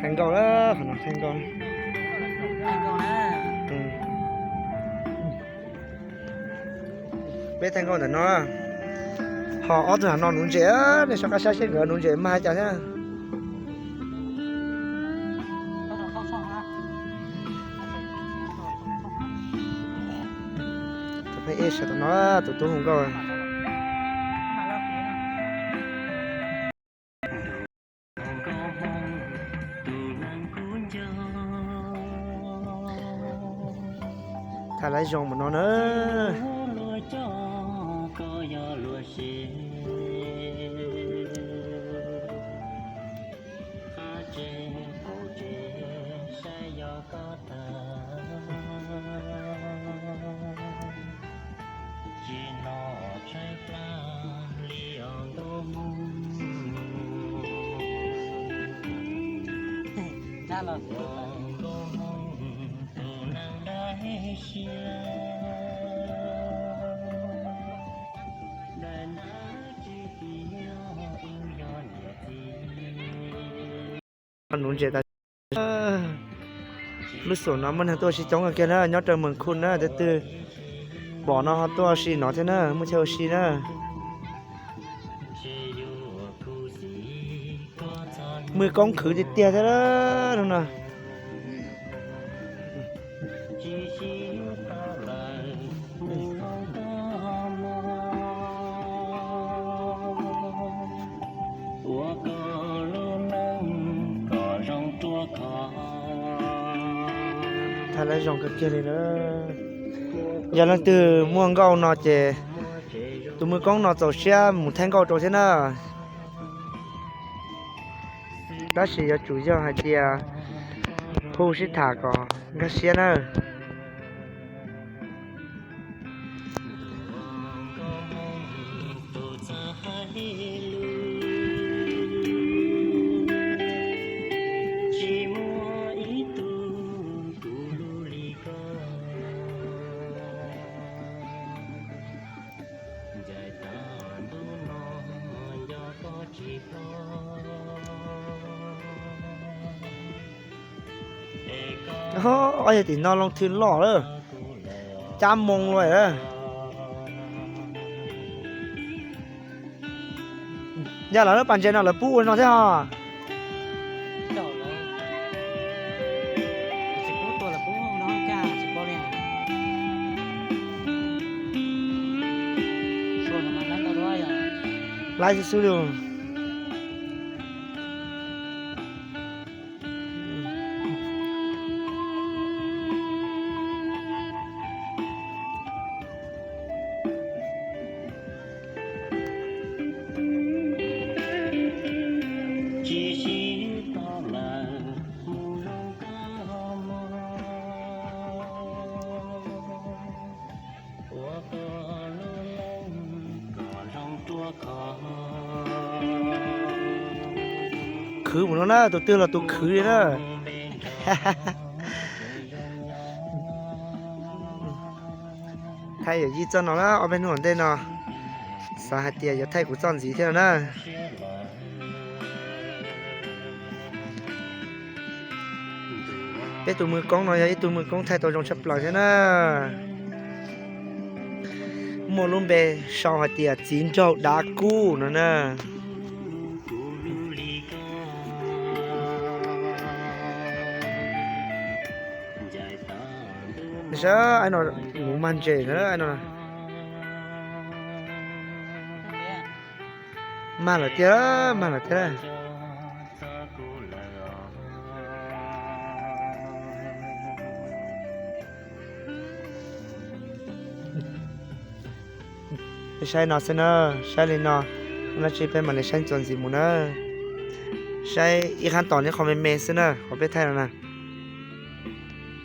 Thaij nkauj na, qhov no thaij nkauj. Peb thaij nkauj ntawm no, ho ob tug no nuv ntses, nej soj qab saib seb nkawd nuv ntses mag cas thiab. Tus pheej ib sawv tus no, tus tub hu nkauj. Thaij lawv zoo mus no na. Nuv ntses tas, lub xum no muaj neeg tuaj ua si coob kawg kiag na, nyob rau Moos Khu na, tus twg pom no ho tuaj ua si no thiab na, muaj chaw ua si na. Mws koob khwv tiag tiag thiab no. Thaij lawv zoo kawg kiag li na. Yog leej twg muaj nkauj no ces tus mws koob no txaus siab mus thaij nkauj rau thiab na. Tab sis yuav tsum yog hais tias hu sib tham kom nkag siab na. Ob yog tim no loo thwm loj lawm, cab moo lawm. Yog lawv lub pas ntses no lawv pub ua no thiab ho. Laib xwb xwb li. Khwv mus no na, tus twg los tus khwv li na. Thaij yawm yij txoj no na, ob peb hnub ua ntej no xav hais tias yuav thaij kuv txoj ntxiv thiab no na. Peb tus mws koob no yog ib tug mws koob thaij tau zoo tshaj plaws thiab na. Muaj lub npe sau hais tias txiv nraug dav kub no na. Saib no, nuv mag ntses na no. Mag lawm tiag, mag lawm tiag. Saib no xwb na, saib li no, tab sis peb mam li saib txuas ntxiv mus na. Saib ib qhab tos neb qhov me me xwb na, qhov peb thaij no na.